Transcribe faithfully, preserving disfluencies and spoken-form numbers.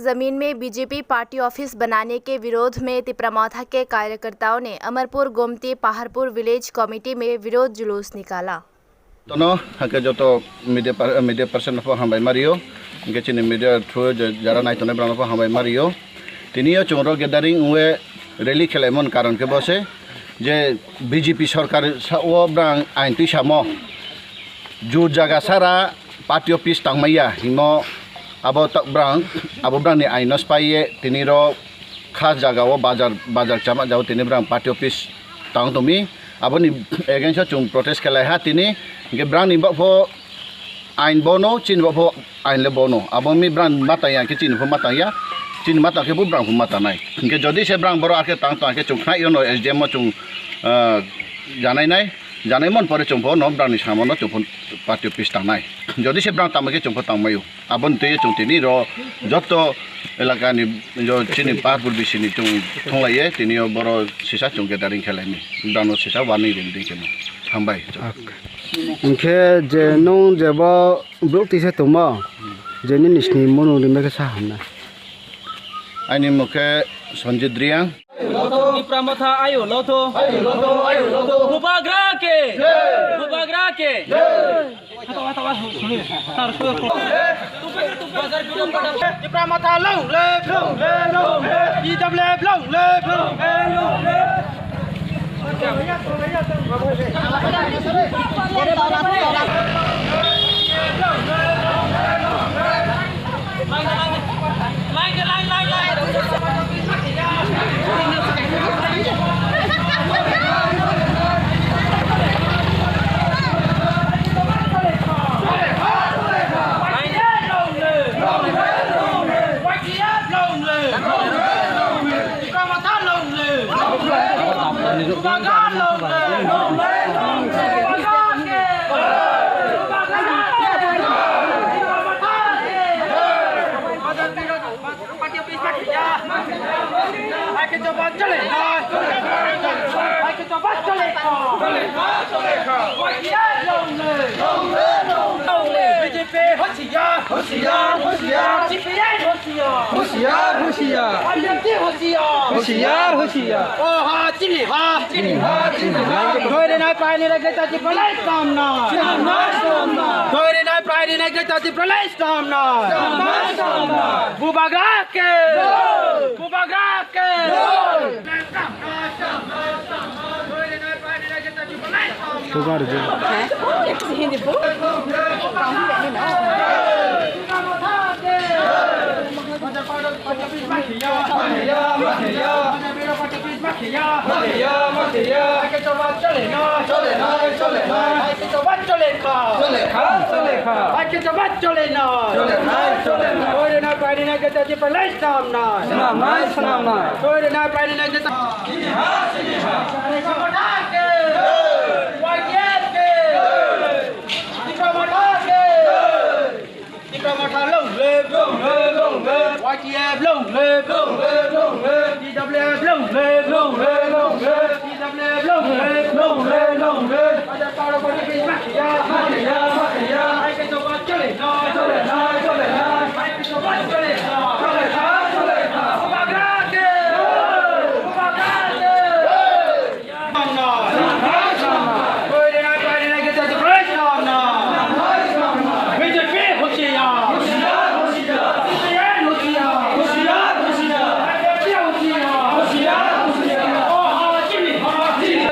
जमीन में BJP party office बनाने के विरोध में तिपरा मोर्चा के कार्यकर्ताओं ने अमरपुर गोमती पहाड़पुर विलेज कमेटी में विरोध जुलूस निकाला। Tono hake joto media per-, media person no pho hambai mario, hingke chini media through je jara nai tongnai borok no pho hambai mario. Tini o chwng ro gathering wngwi rally khelaimon karon khe bo se je B J P sorkar sa o brang ain twi samo jur jaga sara party office tangmaya himo abo ta-, brang abo brang ni ain no spaiye tini ro khas jaga o bazar, bazar chama jao tini brang party office tang tongmi. Aboni against o chwng protest khelai ha tini. Hingke brang ni bak pho ain bono, chini bak pho ain le bono. Abo mi brang matang ya, hingke chini pho matang ya. Chini matang khe bo brang pho matang nai. Hingke jodi se brang borok ake tang tang khe chwng khnai yono S D M o chwng, ah, janai nai. Janai mon pore chwng pho no brang ni samo no chwng pho party office tang nai. Jodi se brang tang khe chwng pho tang mayo. Aboni twi chwng tini ro joto elaka ni jo chini pahar pur bisi ni chwng thunglaiye tini o boro sisa chwng gathering khelaini. Dano sisa warning rini twi keno. Hambai. Hingkhe je nwng je bo bruk tisa tongmo, je nini sini munu rimba khe sa hamna. Aini mokhe Sanjit Riang. Tipra Motha ayo lotho. Bubagra ke. Bubagra ke. Tipra Motha long live, long live, long live. T W F long live, long live, long live. B J P होशियार, होशियार, होशियार। C P I होशियार। होशियार, होशियार। I P F T होशियार। होशियार, होशियार। ओ हा, चिनी हा। चिनी हा, चिनी हा। Doi rinai prai rinai geta ji palai samna। Samna, samna। Doi rinai prai rinai geta ji palai samna। Samna, samna। Bubagra ke। Jai। Bubagra ke। Jai। Sugar je. Hindi po. Tipra Motha long live, long live, long live. Y T F long live, long live, long live. T W F long live, long live, long live. T W F long live, long live, long live. Bazar Paro Party Office makhiya, makhiya, makhiya. Bike to bus chole na, chole na, chole na. Bike to bus chole na, chole na, chole na. Bubagra ke, Bubagra ke. B J P होशियार। C P I होशियार। I P F T होशियार। होशियार, होशियार। ओ हा, चिनी हा, चिनी।